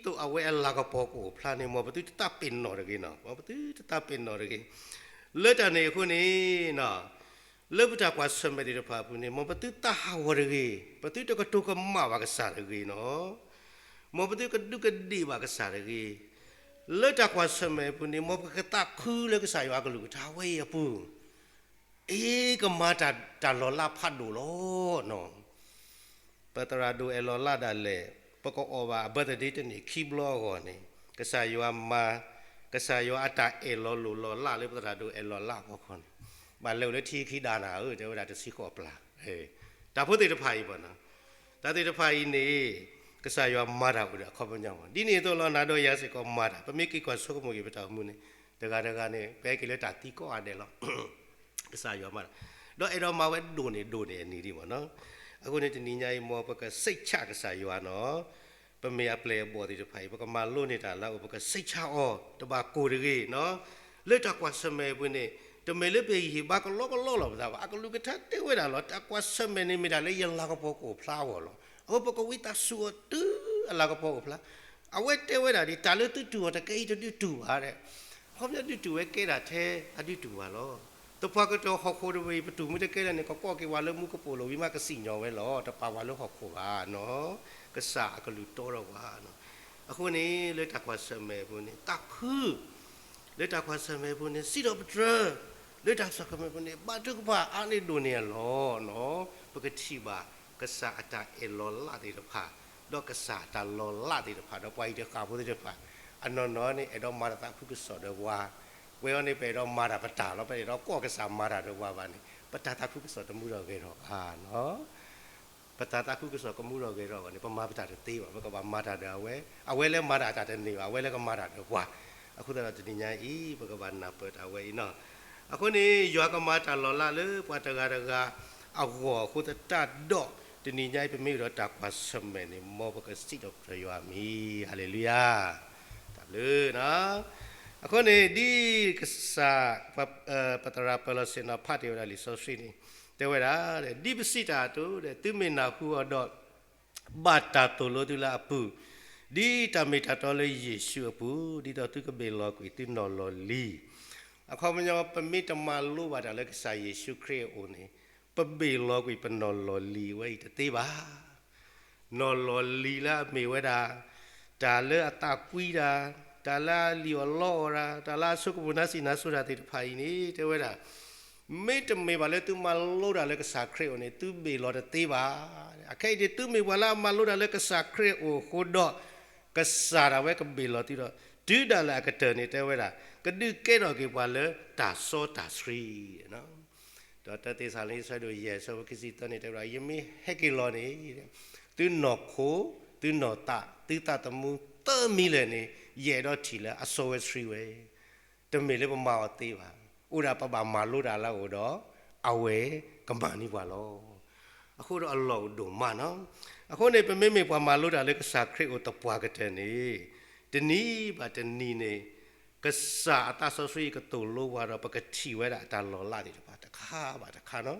းအဝဲအလၤကပီၤကအိၣ်ဖျါန့ၣ် မ်ပသုတသးပ့ၤနီၣ်တဂ့ၤနီၤ, မ်ပသုတသးပ့ၤနီၣ်တဂ့ၤ. လၢတၢ်န့ၣ်အဃိန့ၣ် လၢပတၢ်ကွၢ်ဆၢၣ်မဲာ်သ့ၣ်တဖၣ်အပူၤန့ၣ် မ်ပသုတၢ်ဟးဂီၤတဂ့ၤ, ပသုတကတိၤကမၣ်ဘၣ်ကစၢ်တဂ့ၤနီၤ, မ်ပသုကဒူးကဒ့ၣ်ဘၣ်ကစၢ်တဂ့ၤ. လၢတၢ်ကွၢ်ဆၢၣ်မဲာ်အပူၤန့ၣ် မ်ပကသးခုလၢကစၢ်ယွၤအကလုၢ်ကထါဝဲအံၤအပူၤ အ့ ကမၤတၢ်လီၤလးဖးဒိၣ်လီၤနီၤ. ပသရၣ်ဒိၣ်အဲၣ်လီၤလးဒၣ်လဲာ်, ပကအီၣ်ဘၣ်အ birthday တနံၣ်ခံဘျီအဂီၢ်န့ၣ် ကစၢ်ယွၤမၤ, ကစၢ်ယွၤအတၢ်အဲၣ်လီၤလိၣ်လီၤလးလၢပသရၣ်ဒိၣ်အဲၣ်လီၤလးအဖီခိၣ်န့ၣ်, ဘၣ်လဲၤအိၣ်လၢထံခံဒါနၤဧၢ တဲဝဲဒၣ်တဆံဃိးပျၢ် တၢ်ဖိသ့ၣ်တဖၣ်အံၤဘၣ်နီၤ, တၢ်သ့ၣ်တဖၣ်အံၤန့ၣ် ကစၢ်ယွၤမၤတၢ်အိၣ်ဒီးအခီပညီမး, ဒ်န့ၣ်အသိးလီၤ နၤဒီးယၤစ့ၢ်ကီးမၤတၢ်, ပမ့ၢ်က့ၤကွၢ်ဆိကမိၣ်က့ၤပတၢ်အိၣ်မူန့ၣ် တဂၤတဂၤန့ၣ် ပဟဲက့ၤလၢတၢ်သံကိးဂၤဒဲးလီၤ. ကစၢ်ယွၤမၤတၢ်, ဒီးအဲၣ်ဒိးမၤဝဲဒိၣ်န့ၢ်ဒိၣ်န့ၢ်အနံၤဒံးမးနီၤ. အဃိန့ၣ်တနံၤညါအံၤ မ်ပကစိတ်ချကစၢ်ယွၤနီၤ, ပမ့ၢ်အပျဲၢ်အဘီၣ်သ့ၣ်တဖၣ်အံၤ ပကမၤလိန့ၢ်တၢ်လၢအအိၣ် ပကစိတ်ချအီၤ တဘၣ်ကိၢ်တဂ့ၤနီၤ. လၢတၢ်ကွၢ်ဆၢၣ်မဲာ်အပူၤန့ၣ် တမ့ၢ်လၢပဟ့ၣ်ဘါကလီကလီလီၤပသးဘၣ်, အကလုၢ်ကထါတဲဝဲဒၣ်လီၤ, တၢ်ကွၢ်ဆၢၣ်မဲာ်န့ၣ်မ့ၢ်တၢ်လၢယလၤကပီၤကအိၣ်ဖျါအဂီၢ်လီၤ. အဃိပကဝံသးစူၤအီၤတုၤအလၤကပီၤအိၣ်ဖျါ. အဝဲတဲဝဲဒၣ်ဒ် တၢ်လၢသုတူၢ်အီၤတကဲအံၤတဒုးတူၢ်ဘၣ်ဒဲး, ခီပညီဒုးတူၢ်ဝဲကဲဒၣ်ထဲအဒုးတူၢ်ဘၣ်လီၤ. သပှၢ်ကတၢၢ်ဟီၣ်ခိၣ်တဘ့ၣ် ပတူၢ်မ့ၢ်တကဲလၢၤန့ၣ် ကကိးက့ၤပှၤလၢမူကပိာ်လိၤဝံၤမး ကစံၣ်ညီၣ်ဝဲလီၤ, တပာ်ပှၤလၢဟီၣ်ခိၣ်ဘၣ်နီၤ. ကစၢ်အကလုၢ်တီထီၣ်ပှၤနီၤ. အဃိန့ၣ် လၢတၢ်ကွၢ်ဆၢၣ်မဲာ်အပူၤန့ၣ် သးခု, လၢတၢ်ကွၢ်ဆၢၣ်မဲာ်အပူၤန့ၣ် စံးထီၣ်ပတြၢၤ, လၢတၢ်ကွၢ်ဆၢၣ်မဲာ်အပူၤန့ၣ် ဘါထုကဖၣ်အါန့ၢ်ဒိၣ်န့ၢ်အလီၢ်နီၤ. ပကထံၣ်ဘၣ်ကစၢ်အတၢ်အဲၣ်လီၤလးသ့ၣ်တဖၣ်, ဒီးကစၢ်အတၢ်လီၤလးသ့ၣ်တဖၣ်, ဒီးပှၤအံၤတဃၣ်ဖိသ့ၣ်တဖၣ် အနီၢ်နီၢ်န့ၣ် အဲၣ်ဒိးမၤတၢ်သးခုကစီၣ်ဒီးပှၤ, ပဝဲအံၤန့ၣ် ပအဲၣ်ဒိးမၤတၢ်ပတၢ်လီၤ, ပအဲၣ်ဒိးကိးကစၢ်မၤတၢ်ဒီးပှၤဘၣ်န့ၣ် ပတၢ်သးခုကစီၣ်တမူထီၣ်ဂဲၤထီၣ်ဘၣ်နီၤ. ပတၢ်သးခုကစီၣ်ကမူထီၣ်ဂဲၤထီၣ်ဘၣ်န့ၣ် ပမၤပတၢ်တသ့ဘၣ်, ပကဘၣ်မၤတၢ်ဒီးအဝဲ, အဝဲလၢမၤတၢ်တၢ်တန့ၢ်ဘၣ်, အဝဲလၢကမၤတၢ်ဒီးပှၤ. အဃိသတးဒီးတနံၤညါအံၤ ပကဘၣ်နၢ်ပၢၢ်တၢ်ဝဲအံၤနီၤ. အဃိန့ၣ် ယွၤကမၤတၢ်လီၤလးလၢပှၤတဂၤတဂၤအဂီၢ်အဃိသတးဒီး တနံၤညါအံၤ ပမ့ၢ်အိၣ်ဒီးတၢ်ကွၢ်ဆၢၣ်မဲာ်န့ၣ် မ်ပကစံးထီၣ်ပတြၢၤယွၤအမံၤ, ဟါလ့လူယၤ, တၢ်ဘျုးနီၤ. အဃိန့ၣ် ဒ်ကစၢ် ပသရၣ်ပၢၢ်လီၤဆ့ၣ်နီၤဖးတ့ၢ်ဝဲဒၣ်လံာ်စီဆှံန့ၣ် တဲဝဲဒၣ်, ဒ်ပစံးတၢ်အသိးဒီး သုမ့ၢ်နၢ်ဟူအီၤဒီး ဘၣ်တၢ်သိၣ်လိသုလၢအပူၤ, ဒ်တၢ်မ့ၢ်တၢ်တီလၢယ့ၣ်ၡူးအပူၤ, ဒ်သိးသုကဘ့ၣ်လီၤကွံာ်သုနီၢ်လီၤလံၤ. အခီပညီ ပမ့ၢ်တမၤလိဘၣ်တၢ်လၢကစၢ်ယ့ၣ်ၡူးခရံာ်အအိၣ်န့ၣ် ပဘ့ၣ်လီၤကွံာ်ပနီၢ်လီၤလံၤဝဲအံၤတသ့ဘၣ်. နီၢ်လီၤလံၤလၢအမ့ၢ်ဝဲဒၣ် တၢ်လၢအသးကွံတၢ်, တၢ်လၢအလံၣ်အီၣ်လီအီၣ်တၢ်, တၢ်လၢအဆိကမိၣ်နါစံၣ်နါစိၤတၢ်သ့ၣ်တဖၣ်အံၤန့ၣ် တဲဝဲဒၣ်, မ့တမ့ၢ်ဘၣ်လၢသုမၤလိတၢ်လၢကစၢ်ခရံာ်အအိၣ်န့ၣ် သုဘ့ၣ်လီၤတသ့ဘၣ်. အခဲအံၤန့ၣ် သုမ့ၢ်ပှၤလၢအမၤလိတၢ်လၢကစၢ်ခရံာ်အအိၣ်အဃိဒီး ကစၢ်ဒၣ်ဝဲကဘ့ၣ်လီၤသုဒီး တုၤဒၣ်လဲာ်အကတၢၢ်န့ၣ် တဲဝဲဒၣ် ကဒုးကဲထီၣ်က့ၤပှၤလၢတၢ်စီတၢ်ဆှံ ဒီးတၢသ့းစၤလနံ ဆၢဒိၣ်ယဲၢ် ဆၢဖိခံဆံသၢန့ၣ် တဲဝဲဒၣ် ယမ့ၢ်ဟဲက့ၤလီၤန့ၣ် သုနီၢ်ခိ, သုနီၢ်သး, သုသးသမူသၢမံၤလၢာ်န့ၣ် ယအဲၣ်ဒိးထံၣ်လၢအစီဝဲဆှံဝဲ, တမ့ၢ်လၢပမၤအီၤသ့ဘၣ်. အိၣ်ဒၣ်ပဘၣ်မၤလိတၢ်လၢအအိၣ်ဒီး အဝဲကမၤန့ၢ်ပှၤလီၤ. အဃိဒီးအလီၢ်အိၣ်ဒိၣ်မးနီၤ. အဃိန့ၣ် ပမ့မ့ၢ်ပှၤမၤလိတၢ်လၢကစၢ်ခရံာ်အအိၣ်သပှၢ်ကတၢၢ်န့ၣ် တနံၤဘၣ်တနံၤန့ၣ် ကစၢ်အသးစီဆှံကသိၣ်လိပှၤဒီး ပကထံၣ်ဝဲဒၣ်အတၢ်လီၤလးသ့ၣ်တဖၣ်တခါဘၣ်တခါနီၤ.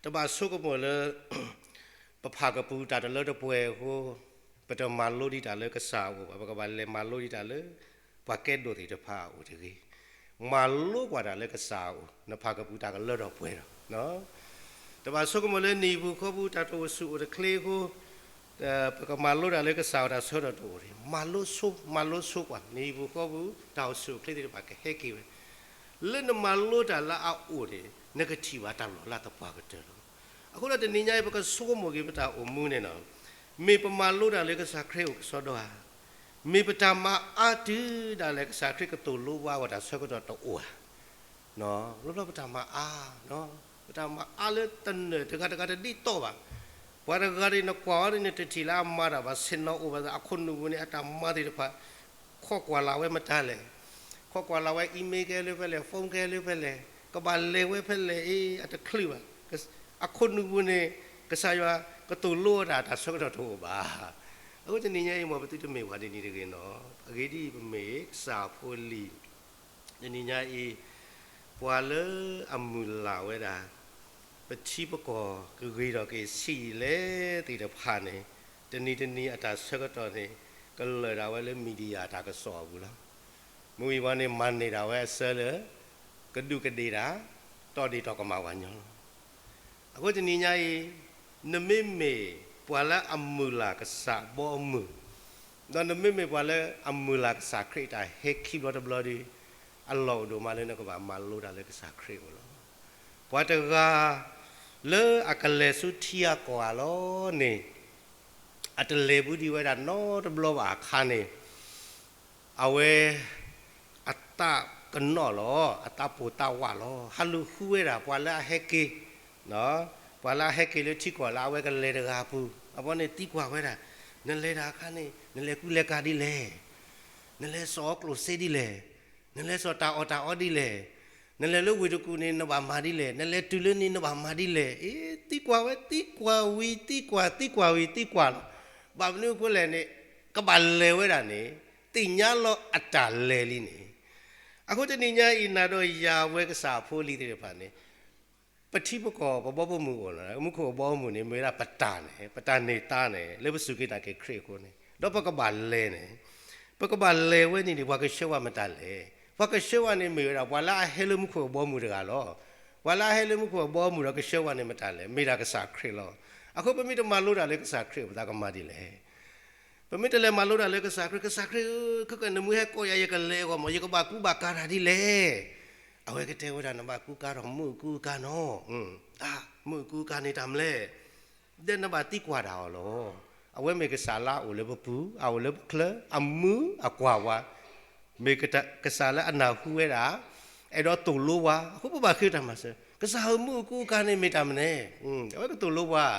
တဘၣ်ဆိကမိၣ်လၢ ပဖးကပူၤတၢ်တလၢတပှဲၤအဃိ ပတမၤလိဒံးတၢ်လၢကစၢ်အအိၣ်ဘၣ်, ပကဘၣ်လဲၤမၤလိဒံးတၢ်လၢ ပှၤကဲဒိၣ်သ့ၣ်တဖၣ်အအိၣ်တဂ့ၤ. မၤလိကွၢ်တၢ်လၢကစၢ်အအိၣ်, နဖးကပူၤတၢ်ကလၢထီၣ်ပှဲၤဒီး တဘၣ်ဆိကမိၣ်လၢနံၣ်ပူၤဃီပူၤ တၢ်တအိၣ်ဆူၣ်အိၣ်တချ့အဃိ ပကမၤလိတၢ်လၢကစၢ်အအိၣ်တၢ်ဆၢကတီၢ်တအိၣ်န့ၣ် မၤလိဆိ, မၤလိဆိကွၢ် နံၣ်ပူၤဃီပူၤ တၢ်အိၣ်ဆူၣ်အိၣ်ချ့သ့ၣ်တဖၣ်ကဟဲက့ၤဝဲ. လၢနမၤလိတၢ်လၢအအိၣ်န့ၣ် နကထံၣ်ဘၣ်တၢ်လီၤလးသပှၢ်ကတၢၢ်လီၤ. အဃိဒီးတနံၤညါအံၤ ပကဆိကမိၣ်က့ၤပတၢ်အိၣ်မူန့ၣ်နီၤ, မ့ၢ်ပမၤလိတၢ်လၢကစၢ်ခရံာ်အအိၣ်ကစီဒီဧါ, မ့ၢ်ပတၢ်မၤအါတုၤဒၣ်လဲာ်ကစၢ်ခရံာ်ကသိၣ်လိပှၤအဂီၢ်တၢ်ဆၢကတီၢ်တအိၣ်ဧါ. လီၤလီၤ ပတၢ်မၤအါ, ပတၢ်မၤအါလၢတနၢၤတဂၤတဂၤတဒ်သိးဘၣ်. ပှၤတဂၤန့ၣ် နကွၢ်အီၤန့ၣ် နတထံၣ်လၢအမၤတၢ်ဘၣ်, ဆ့ၣ်နီၤအိၣ်ဘၣ်သး အခိၣ်နူာ်ပူၤန့ၣ် အတၢ်မၤသ့ၣ်တဖၣ် ခိးကွၢ်လၢ်ဝဲမတၤလဲၣ်, ခိးကွၢ်လၢ်ဝဲ email ကဲလၢဖဲလဲၣ်, phone ကဲလၢဖဲလဲၣ်, ကဘၣ်လဲၤဝဲဖဲလဲၣ်အံၤ အတချုးဘၣ်. အခိၣ်နူာ်ပူၤန့ၣ် ကစၢ်ယွၤကသိၣ်လိအတၢ် တၢ်ဆၢကတီၢ်တအိၣ်ဘၣ်. အဃိတနံၤညါအံၤ မ်ပသုတမ့ၢ်ပှၤဒ်န့ၣ်တဂ့ၤနီၤ. အဂ့ၢ်ဒ်အံၤ ပမ့ၢ်ကစၢ်ဖိလံၤ တနံၤညါအံၤ ပှၤလၢအမုၢ်လၢ်ဝဲဒၣ် ပထံပကီၢ်ကဂ့ၤထီၣ်က့ၤဆံးလဲၣ်သ့ၣ်တဖၣ်န့ၣ် တနံၤတနံၤအတၢ်ဆၢကတီၢ်န့ၣ် ကလၢာ်ဒၣ်ဝဲလၢ media တၢ်ကစီၣ်အပူၤလီၤ. မုၢ်ဝံၤဝဲန့ၣ် မၤန့ၢ်ဒၣ်ဝဲအဆၢလၢ ကဒူးကဒ့ၣ်တၢ် တီၢ်ဒ့ၣ်တီၢ်ကမၣ်ဝဲညီလီၤ. အဃိတနံၤညါအံၤ နမ့မ့ၢ်ပှၤလၢအမုၢ်လၢ်ကစၢ်ဘီအမုၢ်, ဒီးနမ့မ့ၢ်ပှၤလၢအမုၢ်လၢ်ကစၢ်ခရံာ်အတၢ်ဟဲခံဘျီတဘျီဒီး အလီၢ်အိၣ်ဒိၣ်မးလၢနကဘၣ်မၤလိတၢ်လၢကစၢ်ခရံာ်အအိၣ်လီၤ. ပှၤတဂၤလၢအကလဲၤဆူထံအကီၢ်ဧါလီၤန့ၣ် အတလဲၤဘူးဒံးဝဲဒၣ်နီတဘျီဘၣ်အခါန့ၣ် အဝဲ အသးကနီၣ်လီၤ, အသးပိၢ်သးဝးလီၤ. ဟးလူၤဃုဝဲဒၣ်ပှၤလၢအဟဲက့ၤ ပှၤလၢအဟဲက့ၤလၢထံကီၢ်လၢအဝဲကလဲၤတဂၤအပူၤ, အဘီန့ၣ်သံကွၢ်ဝဲဒၣ်, နလဲၤတၢ်အခါန့ၣ် နလဲၤကူလဲၤကၤဒ်လဲၣ်, နလဲၤစိာ်အီၣ်ကျိၣ်စ့ဒ်လဲၣ်, နလဲၤစိာ်တၢ်အီၣ်တၢ်အီဒ်လဲၣ်, နလဲၤလၢဝ့ၢ်တကူၣ်န့ၣ် နဘၣ်မၤဒ်လဲၣ်, နလဲၤတုၤလၢန့ၣ် နဘၣ်မၤဒ်လဲၣ်. အ့ သံကွၢ်ဝဲ သံကွၢ်ဝံၤသံကွၢ် သံကွၢ်ဝံၤသံကွၢ်လီၤ. ဘၣ်မနုၤအဃိလဲၣ်န့ၣ် ကဘၣ်လဲၤဝဲဒၣ်န့ၣ် သ့ၣ်ညါလီၤအတၢ်လဲၤလံန့ၣ်. အဃိတနံၤညါအံၤ နၤဒီးယၤဝဲကစၢ်အဖိအလံၤသ့ၣ်တဖၣ်န့ၣ် ပထံပကီၢ် ပဘီပမုၢ်အိၣ်လီၤ. မူခိၣ်အဘီအမုၢ်န့ၣ် မ့ၢ်ဝဲဒၣ်ပတၢ်န့ၣ် ပတၢ်န့ၢ်သါန့ၣ် လၢပစူၢ်က့ၤနာ်က့ၤခရံာ်အဃိန့ၣ် ဒီးပကဘၣ်လဲၤန့ၣ်, ပကဘၣ်လဲၤဝဲန့ၣ်န့ၣ် ပှၤကဆှၢဝဲမတၤလဲၣ်. ပှၤကဆှၢဝဲန့ၣ်မ့ၢ်ဝဲဒၣ် ပှၤလၢအဟဲလၢမူခိၣ်အဘီအမုၢ်တဂၤလီၤ. ပှၤလၢအဟဲလၢမူခိၣ်အဘီအမုၢ်ဒီးကဆှၢဝဲန့ၣ်မတၤလဲၣ်, မ့ၢ်ဒၣ်ကစၢ်ခရံာ်လီၤ. အဃိပမ့ၢ်တမၤလိတၢ်လၢကစၢ်ခရံာ်အအိၣ် ပသးကမၤဒ်လဲၣ်. ပမ့ၢ်တလဲၤမၤလိတၢ်လၢကစၢ်ခရံာ်, ကစၢ်ခရံာ်ဧၢ, ခဲကနမ့ၢ်ဟဲကိးယၤ ယကလဲၤအဂီၢ်မး ယကဘၣ်ကူဘၣ်ကၤတၢ်ဒ်လဲၣ်. အဝဲကတဲဝဲဒၣ် နဘၣ်ကူကၤထီၣ်မုၢ်အကူအကၤနီၤ, မုၢ်အကူအကၤန့ၣ်တၢ်မနုၤလဲၣ်. ဒီးနဘၣ်သံကွၢ်တၢ်အီၤလီၤ. အဝဲမ့ၢ်ကစၢ်လၢအအိၣ်လၢပပူၤ, အအိၣ်လၢပချၢ, အမုာ်အကွၢ်ဝဲ, မ့ၢ်ကစၢ်လၢအနၢ်ဟူဝဲဒၣ်, အဲၣ်ဒိးသိၣ်လိပှၤ, အဃိပဘၣ်ဃ့တၢ်မၤစၢၤ, ကစၢ်ဧၢ မုၢ်အကူအကၤန့ၣ်မ့ၢ်တၢ်မနုၤလဲၣ်. အဝဲကသိၣ်လိပှၤ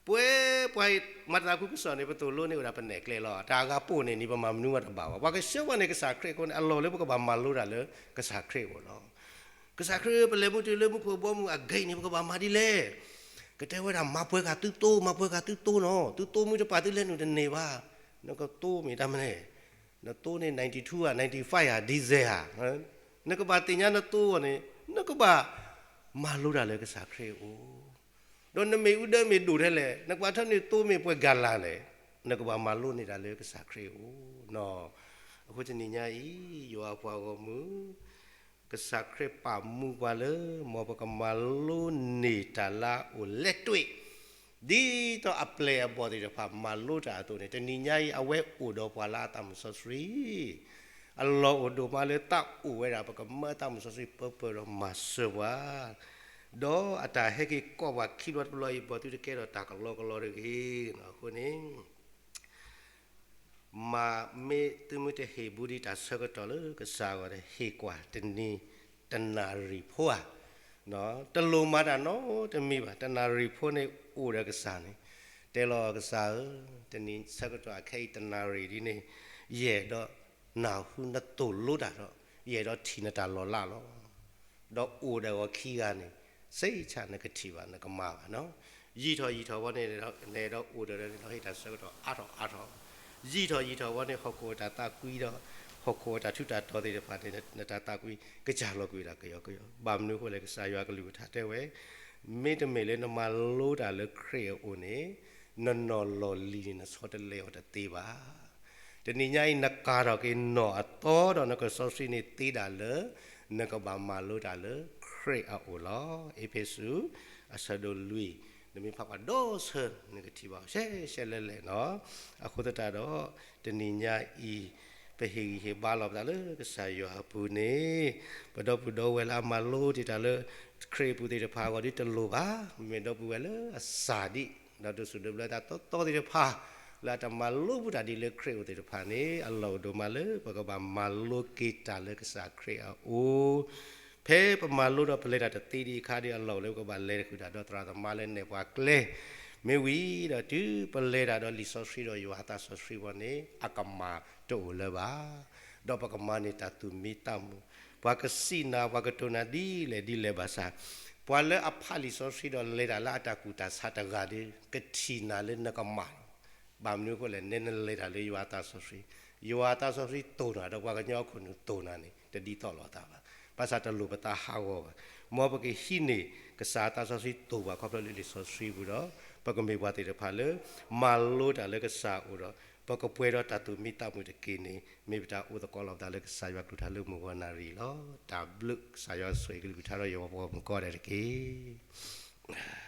ပဝဲပှၤအံၤ မၤတၢ်သးခုကစီၣ်န့ၣ် ပသိၣ်လိန့ၢ်ဝဲဒၣ်ပနဲၣ်ကျဲလီၤ. တၢ်အဂၤပိာ်န့ၣ်န့ၣ် ပမၤမနုၤမးတဘၣ်ဘၣ်. ပှၤကဆှၢဝဲန့ၣ်ကစၢ်ခရံာ်အဃိန့ၣ် အလီၢ်လၢပကဘၣ်မၤလိတၢ်လၢကစၢ်ခရံာ်အအိၣ်လီၤ. ကစၢ်ခရံာ်ဧၢ, ပလဲၤမုၢ်တုၤလၢမူခိၣ်အဘီအမုၢ်အဂ့ၢ်န့ၣ် ပကဘၣ်မၤဒ်လဲၣ်. ကတဲဝဲဒၣ် မၤပှဲၤဃာ်သုတိ, မၤပှဲၤဃာ်သုတိနီၤ, သုတိမုၢ်တပာ်သုလဲၤနုာ်တန့ၢ်ဘၣ်. နကတိမ့ၢ်တၢ်မနုၤလဲၣ်. နတိန့ၣ် ninety-two ဧါ, ninety-five ဧါ, diesel ဧါ. နကဘၣ်သ့ၣ်ညါနတိအဂီၢ်န့ၣ် နကဘၣ်မၤလိတၢ်လၢကစၢ်ခရံာ်အအိၣ် ဒီးနမ့ၢ်အူဒၢမ့ၢ်ဒိၣ်ထဲလဲၣ်, နကဘၣ်ထၢနုာ်တိမ့ၢ်ပှဲၤ gallon လဲၣ်, နကဘၣ်မၤလိန့ၢ်တၢ်လၢကစၢ်ခရံာ်အအိၣ်နီၤ. အဃိတနံၤညါအံၤ ယွၤအပှၤဂီၢ်မုၢ် ကစၢ်ခရံာ်ပာ်မူပှၤလၢ မ်ပကမၤလိန့ၢ်တၢ်လၢအအိၣ်လဲၣ်တွ့ၣ် ဒ်သိးအပျဲၢ်အဘီၣ်သ့ၣ်တဖၣ်မၤလိတၢ်အသိးန့ၣ် တနံၤညါအံၤ အဝဲအိၣ်ဒီးပှၤလၢအသးမုၢ်စီဆှံ အလီၢ်အိၣ်ဒိၣ်မးလၢသးအိၣ်ဝဲဒၣ် ပကမၢအသးမုၢ်စီဆှံပၢပၢဒီးမၤစၢၤပှၤ, ဒီးအတၢ်ဟဲက့ၤကိးပှၤခံဘျီတဘျီအံၤ ဘီၣ်သုတကဲထီၣ်တၢ်ကလီကလီတဂ့ၤ. အဃိန့ၣ် မ့ၢ်သုမ့ၢ်တဟ့ၣ်ဘူးဒံးတၢ်ဆၢကတီၢ်လၢကစၢ်အဂီၢ် ဟ့ၣ်ကွၢ်တနံၤတနၣ်ရံၣ်ဖိဧါ, တလိၣ်မၤတၢ်နီတမံၤဘၣ်, တနၣ်ရံၣ်ဖိန့ၣ်အိၣ်ဒီးကစၢ်န့ၣ်, တဲလီၤကစၢ်ဧၢ, တနံၤဆၢကတီၢ်အခဲအံၤတနၣ်ရံၣ်ဒ်န့ၣ် ယအဲၣ်ဒိးနၢ်ဟူနသိၣ်လိတၢ်ဒီး ယအဲၣ်ဒိးထံၣ်နတၢ်လီၤလးလီၤ. ဒီးအိၣ်ဒီးအဂီၢ်ခံဂၤန့ၣ် စ့ဆၣ်နကထံၣ်ဘၣ်နကမၤဘၣ်နီၤ. ယံာ်ထီၣ်ယံာ်ထီၣ်ဝဲန့ၣ် နအဲၣ်ဒိးအိၣ်ဒီးနဟ့ၣ်တၢ်ဆၢကတီၢ်အါထီၣ်အါထီၣ်, ယံာ်ထီၣ်ယံာ်ထီၣ်ဝဲန့ၣ် ဟီၣ်ခိၣ်တၢ်သးကွံဒီး ဟီၣ်ခိၣ်တၢ်ထူးတၢ်တီၤသ့ၣ်တဖၣ်န့ၣ် နတၢ်သးကွံကစၢ်လီၤကွံာ်ဒၣ်ကယီကယီ. ဘၣ်မနုၤအဃိလဲၣ် ကစၢ်ယွၤကလုၢ်ကထါတဲဝဲ မ့တမ့ၢ်လၢနမၤလိတၢ်လၢခရံာ်အအိၣ်န့ၣ် နနီၢ်လီၢ်လံၤန့ၣ် နဆီတလဲအီၤတသ့ဘၣ်. တနံၤညါအံၤ နကၤထီၣ်က့ၤနီၢ်အသီဒီးနကစီဆှံန့ၣ်သ့ဒၣ်လၢ နကဘၣ်မၤလိတၢ်လၢခရံာ်အအိၣ်လီၤ. အ့းဖ့းစူး အဆၢဒိၣ်လွံၢ်, နမ့ၢ်ဖးကွၢ်ဒီးဆၢ နကထံၣ်ဘၣ်အီၤ ရှဲရှဲလဲၣ်လဲၣ်နီၤ. အဃိသတးဒီး တနံၤညါအံၤ ပဟ့ၣ်ဂံၢ်ဟ့ၣ်ဘါလီၤပသးလၢကစၢ်ယွၤအပူၤန့ၣ် ပဒီပုၢ်ဒီဝဲၢ်လၢအမၤလိတ့ၢ်တၢ်လၢ ခရံာ်အပူၤသ့ၣ်တဖၣ်အဂီၢ်ဒ်တလိၣ်ဘၣ်. မ့မ့ၢ်ဒီပုၢ်ဝဲၢ်လၢအစၢ်ဒံး ဒီးဒိၣ်စိဒိၣ်ဘျၢသးသီသီသ့ၣ်တဖၣ် လၢအတမၤလိဘူးတၢ်ဒ်လၢခရံာ်အအိၣ်သ့ၣ်တဖၣ်န့ၣ် အလီၢ်အိၣ်ဒိၣ်မးလၢ ပကဘၣ်မၤလိက့ၤတၢ်လၢကစၢ်ခရံာ်အအိၣ် ဖဲပမၤလိဒီးပလဲၤတၢ်တသ့ဒံးအခါဒီး အလီၢ်အိၣ်လၢပကဘၣ်လဲၤတဃုာ်တၢ်ဒီးသရၣ်သမါလၢနဲၣ်ပှၤကျဲ မ့ၢ်ဝံၤဒီးတုၤပလဲၤတၢ်ဒီးလံာ်စီဆှံဒီးယွၤအသးစီဆှံဝဲန့ၣ် အကမၣ်တအိၣ်လၢၤဘၣ်. ဒီးပကမၤန့ၢ်တၢ်သူၣ်မံသးမုာ်, ပှၤကစံးနၤ ပှၤကတိၤနၤဒ်လဲၣ်ဒ်လဲၣ်ဘၣ်ဆၣ်, ပှၤလၢအဖးလံာ်စီဆှံဒီးလဲၤတၢ်လၢအတၢ်ကူၣ်တၢ်ဆးတဂၤဒီး ကထံၣ်နၤလၢနကမၣ်လီၤ. ဘၣ်မနုၤအဃိလဲၣ်, နဲနလဲၤတၢ်လၢယွၤအသးစီဆှံ, ယွၤအသးစီဆှံတိၢ်နၤဒီး ပှၤကညီအခိၣ်နူာ်တိၢ်နၤန့ၣ် တဒ်သိးလိာ်အသးဘၣ်. ဘၣ်ဆၣ်တလိၣ်ပသးဟးဂီၤဘၣ်. မ်ပကဟံးန့ၢ်ကစၢ်အသးစီဆှံတိၢ်ပှၤခီဖျိလၢလံာ်စီဆှံပူၤဒီး ပကမ့ၢ်ပှၤသ့ၣ်တဖၣ်လၢ မၤလိတၢ်လၢကစၢ်အအိၣ်ဒီး ပကပှဲၤဒီးတၢ်သူၣ်မံသးမုာ်တက့ၢ်န့ၣ် မ့ၢ်ပတၢ်အိၣ်သကိးလီၤပသးလၢကစၢ်ယွၤကလုၢ်ကထါလၢမုၢ်ဂီၤနၣ်ရံၣ်လီၤ. တၢ်ဘျုး, ကစၢ်ယွၤဆိၣ်ဂ့ၤကလုၢ်ကထါဒီးယွၤပှၤဂီၢ်မုၢ်ကိးဂၤဒဲးတက့ၢ်.